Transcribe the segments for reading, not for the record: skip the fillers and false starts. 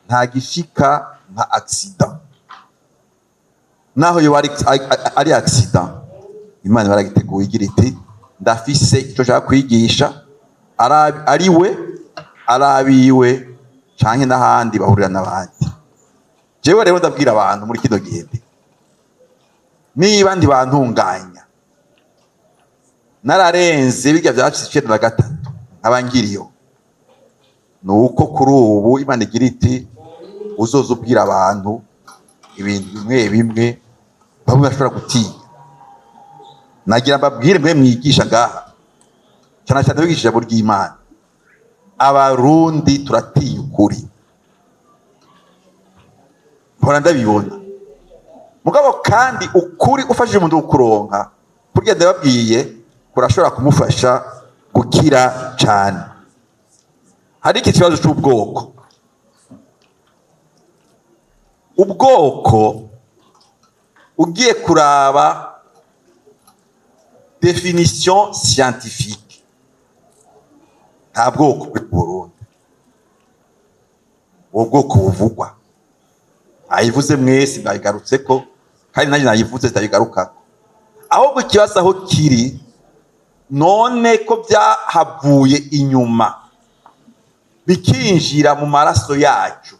Nta gishika nka accident. Naho yoba ari accident, Imana baragiteguye, igira iti: "Ndafise icyo nshaka kwigisha." Ari we, ari abiwe, canke n'ahandi bahurira n'abandi. Jewe rero ndabwira abantu muri kino gihe nti: niba ntibantunganya, nararenze birya vyacitse 93, nkaba ngiriyo, ni uko kuri ubu Imana igira iti: "Uzoza ubwira abantu ibintu bimwe bimwe bamwe bashobora gutinya." Nagira mbabwire mwe mwigisha ngaha, cyane cyane bigisha ijambo ry'Imana: Abarundi turatinya ukuri, mpora ndabibona. Mugabo kandi ukuri ufashije umuntu kukuronka, kurya ndababwiye, kurashobora kumufasha gukira cyane. Hari iki kibazo cy'ubwoko. Ubwoko, ugiye kuraba définition scientifique, nta bwoko buri mu Burundi. Ubu bwoko buvugwa mwayivuze mwese, mwabigarutseko, kandi nanjye nayivuze, zitabigarukako. Ahubwo ikibazo aho kiri none, ko byahavuye inyuma bikinjira mu maraso yacu,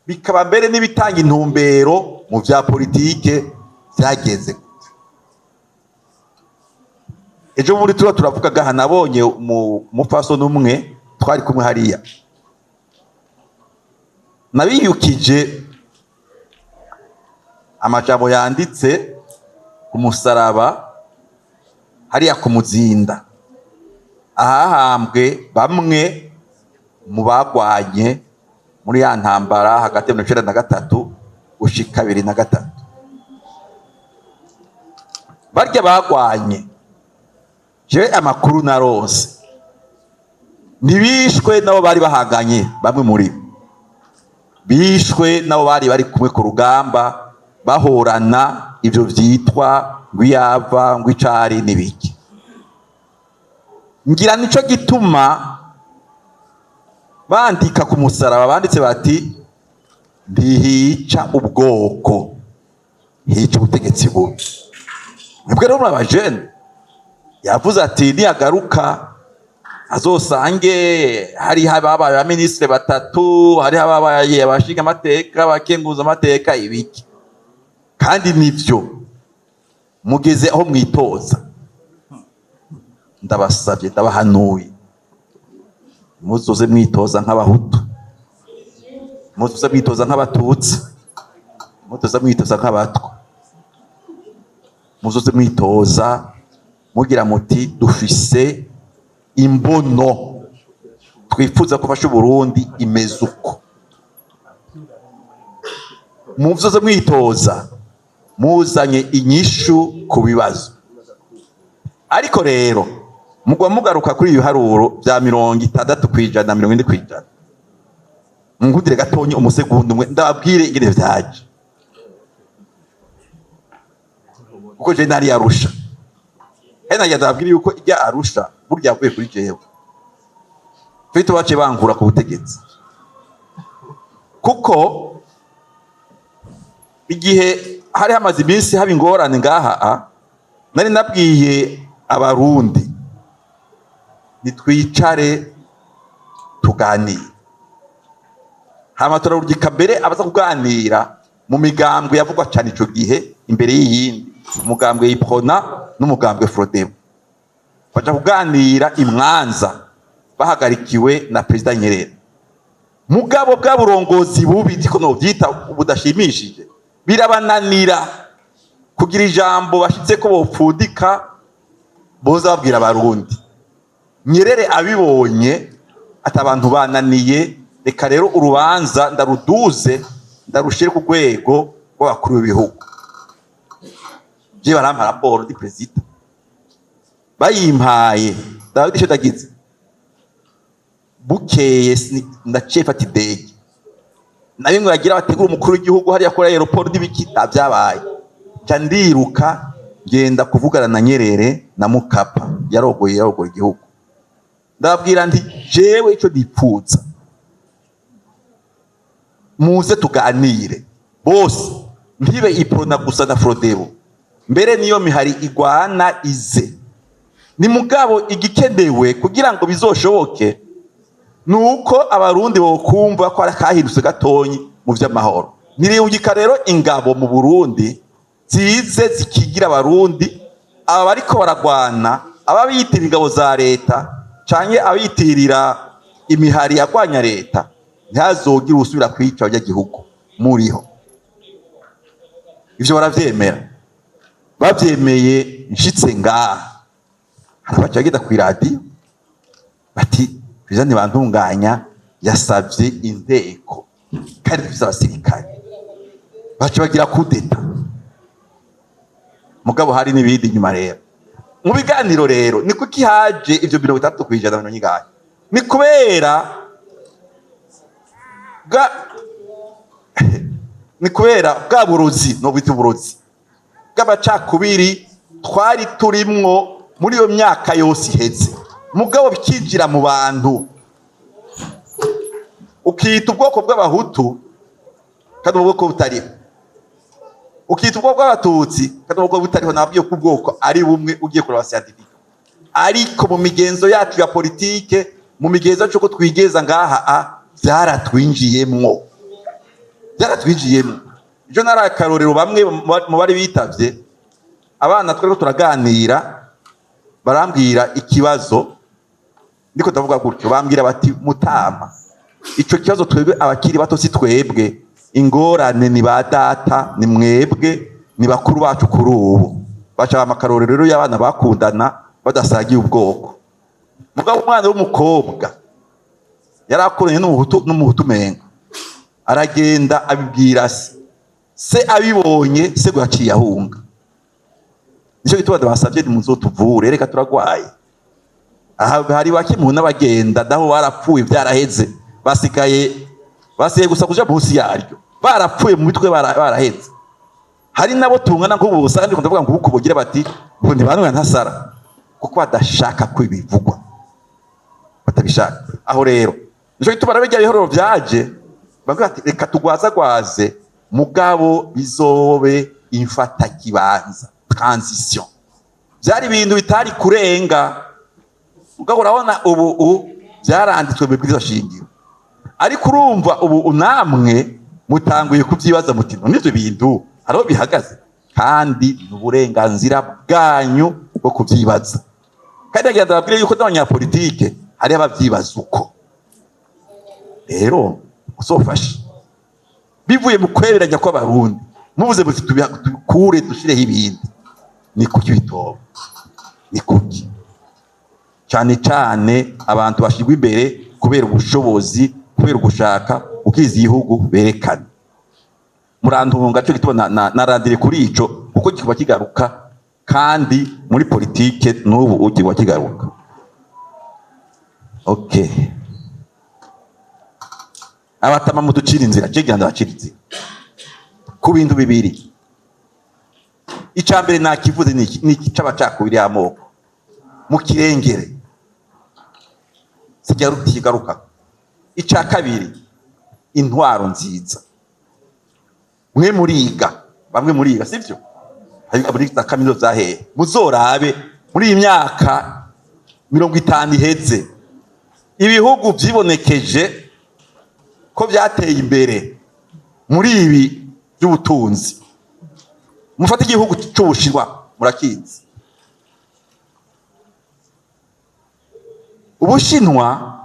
bikaba mbere n'ibitanga intumbero mu bya politike, byagenze gute? Ejo bundi tuba turavuga gaha, nabonye umupfasoni umwe twari kumwe hariya, nabiyukije amajambo yanditse ku musaraba hariya ku Muzinda, ahahambwe bamwe mu bagwanye muri ya ntambara hagati ya 93 gushika 2003. Barya bagwanye, jewe amakuru naronse, ntibishwe nabo bari bahanganye. Bamwe muri bo bishwe nabo bari bari kumwe ku rugamba, bahorana ivyo vyitwa ngo iyava ngo icari n'ibiki. Ngira nico gituma bandika ku musaraba, banditse bati: "Ntihica ubwoko, hica ubutegetsi bubi." Nibwo rero muri abajene yavuze ati niyagaruka azosange hariho ababaye abaminisitiri batatu, hariho ababaye abashinga amateka, abakenguza amateka, ibiki. Kandi nivyo, mugeze aho mwitoza, ndabasabye, ndabahanuye: muzoze mwitoza nk'Abahutu, muzoze mwitoza nk'Abatutsi, muzoze mwitoza nk'Abatwa, muzoze mwitoza mugira muti: "Dufise imbono twifuza gufasha Uburundi imeze uko." Muzoze mwitoza muzanye inyishu ku bibazo. Ariko rero mugwa mugaruka kuri ibi biharuro bya 60%, 40%. Nkundire gatonyi, umusegundi umwe, ndababwire ingene vyaje, kuko je nari Arusha. Kandi nagira ndababwire yuko ijya Arusha burya yavuye kuri jewe. Twite baciye bankura ku butegetsi, kuko igihe hari hamaze iminsi haba ingorane ngaha, nari nabwiye Abarundi: "Nitwicare tuganire." Hama turarugika mbere abaza kuganira mu migambwe yavugwa cyane ico gihe imbere y'iyindi, umugambwe Iprona n'umugambwe Frodebu, baja kuganira imwanza bahagarikiwe na Perezida Nyerere. Mugabo bwa burongozi bubi, ndiko novyita budashimishije, birabananira kugira ijambo bashitse ko bopfundika boza babwira Abarundi. Nyerere abibonye ati: "Abantu bananiye, reka rero urubanza ndaruduze, ndarushire ku rwego rw'abakuru b'ibihugu." Je barampa raporo ndi perezida, bayimpaye ndababwira ico ndagize. Bukeye ndaciye mfata idege, nayo ngo yagira bategura umukuru w'igihugu hariya kuri aéroport n'ibiki, nta vyabaye. Nca ndiruka ngenda kuvugana na Nyerere na Mukapa, yarogoye igihugu. Ndababwira nti: "Jewe ico nipfuza Muze tuganire bose, ntibe Iprona gusa na Frodebu, mbere niyo mihari igwana ize. Ni mugabo igikenewe kugira ngo bizoshoboke nuko Abarundi bokumva ko ari gatonyi mu vy'amahoro. Ntiriyugika rero ingabo mu Burundi zize zikigira Abarundi. Aba bariko baragwana, aba biyitirira ingabo za leta canke abiyitirira imihari yagwanya leta, ntihazogire usubira kwica abanyagihugu muriho. Ivyo baravyemera, bavyemeye. Nshitse ngaha, hari abaca bagenda kw'iradiyo bati: "Perezida Ntibantunganya yasavye inteko kandi dufise abasirikare." Baca bagira kudeta. Mugabo hari n'ibindi inyuma. Rero mu biganiro rero, ni kuki haje ivyo 60%, mirongo ingahe? Ni kubera bwa ni kubera bwa burozi, no bita uburozi bw'amacakubiri twari turimwo muri iyo myaka yose iheze. Mugabo bikinjira mu bantu, ukita ubwoko bw'Abahutu kandi ubwoko butariho, ukita ubwoko bw'Abatutsi kandi ubwoko butariho. Nabwiye ko ubwoko ari bumwe ugiye kureba scientifique, ariko mu migenzo yacu ya politike, mu migenzo yacu ko twigeza ngaha, a byaratwinjiyemwo, byaratwinjiyemwo. Ejo nari akarorero, bamwe mu bari bitavye, abana twariko turaganira, barambwira ikibazo. Ndiko ndavuga gutyo, bambwira bati: "Mutama, ico kibazo twebwe abakiri bato si twebwe ingorane, ni ba data, ni mwebwe, ni bakuru bacu." Kuri ubu baca amakarorero rero y'abana bakundana badasangiye ubwoko. Mugabo umwana w'umukobwa yari akoranye n'Umuhutu, n'Umuhutu menga, aragenda abibwira se. Se abibonye, se ngo yaciye ahunga. Nicyo gituma ndabasavye, nimuzotuvure, reka turagwaye. Aha hari bake mu n'abagenda naho barapfuye, byaraheze, basigaye gusa kuja munsi yaryo, barapfuye mu mitwe, baraheze. Hari nabo tungana nk'ubu usanga ndiko ndavuga ngo ubu bogira bati ngo ntibanwe ntasara, kuko badashaka ko ibivugwa, batabishaka. Aho rero nico gituma rero bijya bihororo vyaje, bavuga ati: "Reka tugwazagwaze, mugabo bizobe imfatakibanza, transition." Byari ibintu bitari kurenga. Mugabo urabona ubu byaranditswe mu bibwirizwa shingiro, ariko urumva ubu namwe mutanguye kubyibaza muti: "None ivyo bintu hariho bihagaze?" Kandi ni uburenganzira bwanyu bwo kubyibaza. Kandi nagira ndababwire yuko n'abanyapolitike hariho abavyibaza uko. Rero uzofashe bivuye mu kweberanya kw'Abarundi, muvuze muti: "Tubikure dushireho ibindi." Ni kuki bitoba? Ni kuki cyane cyane abantu bashirwa imbere kubera ubushobozi, kubera ugushaka ukiza igihugu berekana? Murantunga, cyo gituma narandire kuri ico, kuko kikuba kigaruka, kandi muri politike n'ubu kikuba kigaruka. Okay, abatama muducira inzira, je ngira ndabacira inzira ku bintu bibiri. Icya mbere nakivuze, ni iki? Ni iki c'amacakubiri y'amoko mu kirengere kigaruka. Icya kabiri, intwaro nziza. Mwe muriga, bamwe muriga, sivyo? Abiga muri za kaminuza za hehe, muzorabe muri iyi myaka 50 iheze, ibihugu vyibonekeje ko byateye imbere muri ibi by'ubutunzi. Mufate igihugu c'Ubushinwa, murakizi. Ubushinwa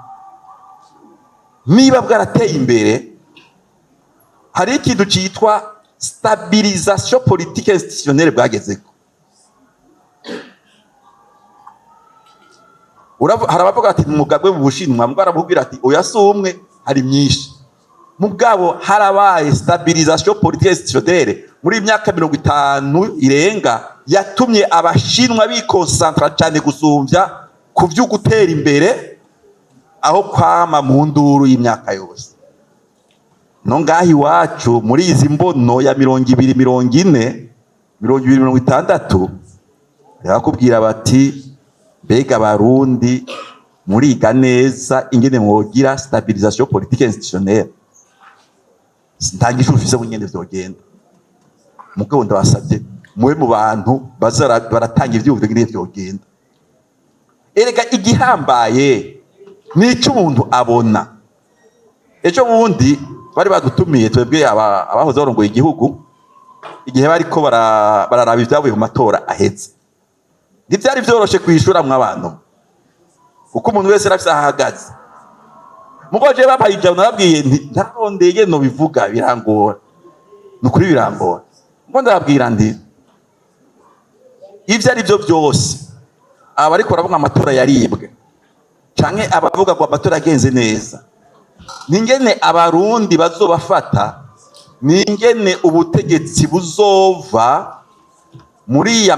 niba bwarateye imbere, hari ikintu citwa stabilisation politique institutionnelle bwagezeko. Hari abavuga ati umugabwe mu Bushinwa, mbwo aramubwira ati: "Oya, si umwe, hari myinshi." Mugabo harabaye stabilisation politique institutionnelle muri iyi myaka 50 irenga, yatumye Abashinwa bikonsantra cyane gusumvya ku vyo gutera imbere, aho kwama mu nduru y'imyaka yose. No ngaha iwacu, muri izi mbono ya 20, 40, 20, 60, barakubwira bati: "Mbega Abarundi muriga neza ingene mwogira stabilisation politique institutionnelle?" Ntanga ishuri ufise nyene vyogenda. Mugabo ndabasabye mube mu bantu baza baratanga ivyiyumviro ngene vyogenda. Erega igihambaye nico umuntu abona. Ejo bundi bari badutumiye twebwe abahoze barongoye igihugu, igihe bariko bararaba ivyavuye mu matora aheze. Ntivyari vyoroshe kwishuramwo abantu, kuko umuntu wese arafise aho ahagaze. Mugabo jewe bampaye ijambo, narabwiye nti ntarondeye no bivuga birangora, ni ukuri birangora. Ngo ndababwira nti ivyo ari vyo vyose, abariko baravuga amatora yaribwe canke abavuga ngo amatora yagenze neza, ningene Abarundi bazobafata, ningene ubutegetsi buzova muri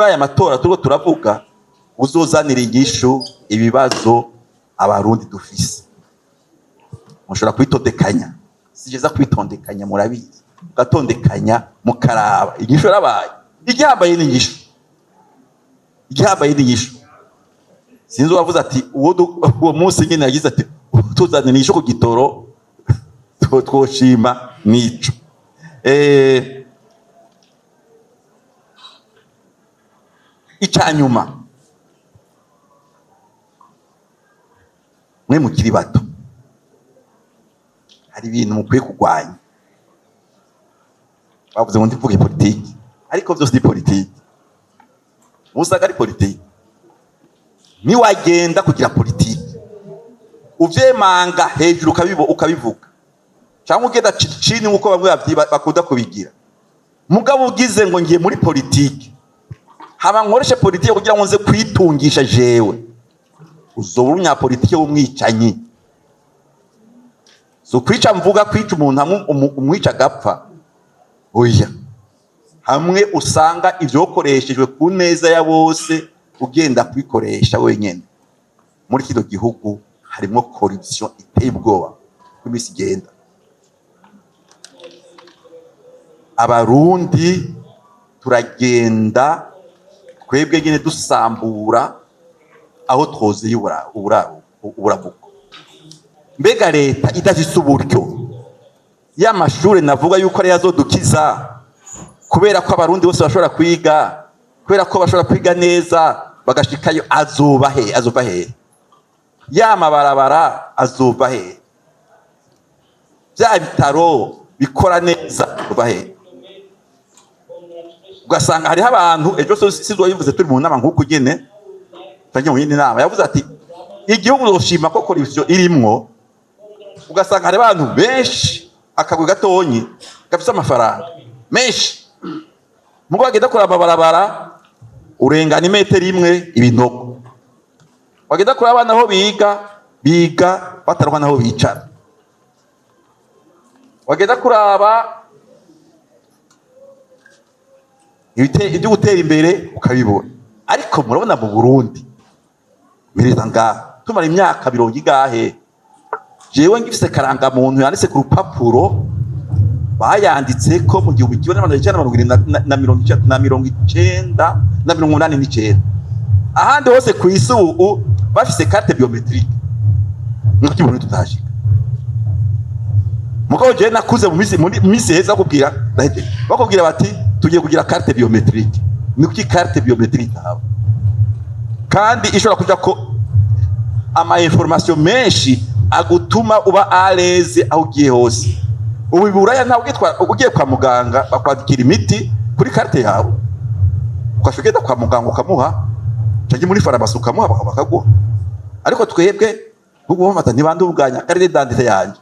aya matora turiko turavuga buzozanira inyishu ibibazo Abarundi dufise. Mushobora kwitondekanya, sigeza kwitondekanya, murabizi, mugatondekanya mukaraba inyishu yarabaye. Igihambaye ni inyishu, igihambaye ni inyishu. Sinzi uwavuze ati uwo munsi nyine yagize ati tuzanira inyishu ku gitoro twoshima nico. Icanyuma, mwe mukiri bato hari ibintu mukwiye kurwanya. Bavuze ngo ndivuge politiki, ariko vyose ni politiki, musaga ari politiki. Niwagenda kugira politiki uvyemanga hejuru ukabivuga, cyangwa ugenda chini nkuko bamwe bakunda kubigira, mugabo ugize ngo ngiye muri politiki haba nkoreshe politiki kugira ngo nze kwitungisha jewe, uzobura umunyapolitiki w'umwicanyi. So kwica mvuga kwica umuntu hamwe umwica agapfa, oya, hamwe usanga ivyokoreshejwe ku neza ya bose ugenda kubikoresha wenyene. Muri kino gihugu harimwo corruption iteye ubwoba uko iminsi igenda. Abarundi turagenda twebwe nyene dusambura aho twozeye uburamuko. Mbega leta idafise uburyo y'amashure navuga yuko ariyo azodukiza, kubera ko Abarundi bose bashobora kwiga, kubera ko bashobora kwiga neza bagashikayo, azoba he? Azova he? Ya mabarabara azova he? Bya bitaro bikora neza azova he? Ugasanga hariho abantu, ejo sizwa yivuze turi mu nama nk'uku nyene, twagiye mu yindi nama, yavuze ati igihugu uzoshima ko corruption irimwo. Ugasanga hari abantu benshi, akagwi gatonyi gafise amafaranga menshi, mugo bagenda kuraba amabarabara urengana imetero imwe ibinogo, bagenda kuraba abana aho biga, biga bataronka naho bicara, bagenda kuraba ibyo gutera imbere ukabibona. Ariko murabona mu Burundi mireza ngaha tumara imyaka mirongo ingahe, jewe ngifise karangamuntu yanditse ku rupapuro bayanditse ko mu gihumbi kimwe n'amajana icenda na mirongo irindwi na mirongo icenda na mirongo icenda na mirongo umunani n'icenda. Ahandi hose ku isi ubu bafise carte biometrique, nkuko i Burundi tutashika. Mugabo jewe nakuze mu misi, muri misi heza bakubwira, ndaheze, bakubwira bati tugiye kugira carte biometrique. Ni kuki carte biometrique itaba kandi ishobora kuja ko ama information menshi agutuma uba à l'aise aho ugiye hose? Ubu i Buraya ntawe ugitwara, ugiye kwa muganga bakwandikira imiti kuri carte yawe, ugaca ugenda kwa muganga ukamuha, canke muri farumasi ukamuha bakaguha. Ariko twebwe nk'ubu bafata ntibandunganya carte d'identité yanje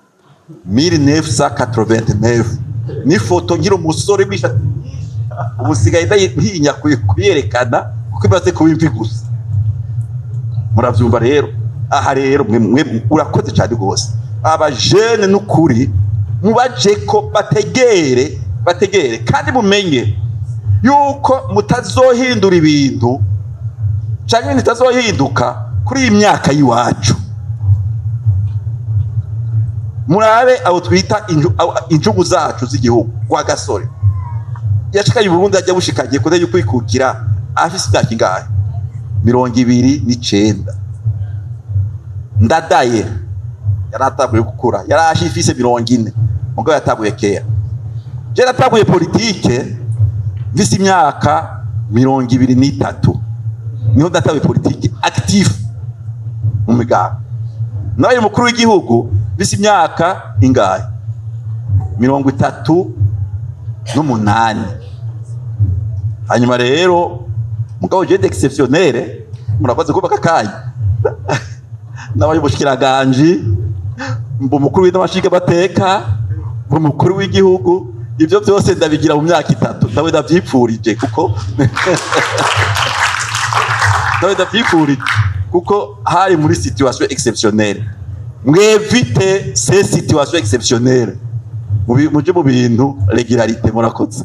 1989 ni foto ngira umusore w'ishatsi, ubu sigaye ntinya kuyerekana kuko imaze kuba imvi gusa. Muravyumva rero, aha rero mwe urakoze cyane rwose. Aba jeunes n'ukuri mubaje ko bategere, bategere kandi mumenye yuko mutazohindura ibintu canke ibintu bitazohinduka kuri iyi myaka y'iwacu. Murabe abo twita injugu zacu z'igihugu. Kwa gasore yashikaye i Burundi ajya bushikagiye kude yukwikukira afise imyaka ingahe? 29. Ndadaye yaratanguye gukura yari ashifise 40. Mugabo yatanguye kera. Je natanguye politike mfise imyaka 23, niho ndatanguye politike actif mu migambi. Nabaye umukuru w'igihugu mfise imyaka ingahe? 38. Hanyuma rero, mugabo je d'exceptionnel, murakoze kubaka kanya, nabaye umushikiranganji, mba umukuru w'inama nshingamateka, mba umukuru w'igihugu. Ibyo byose ndabigira mu myaka 3. Nawe ndavyipfurije, kuko nawe ndavyipfurije, kuko hari muri situation exceptionnelle. Mw'évite ces situations exceptionnelles, muje mu bintu régularité. Murakoze.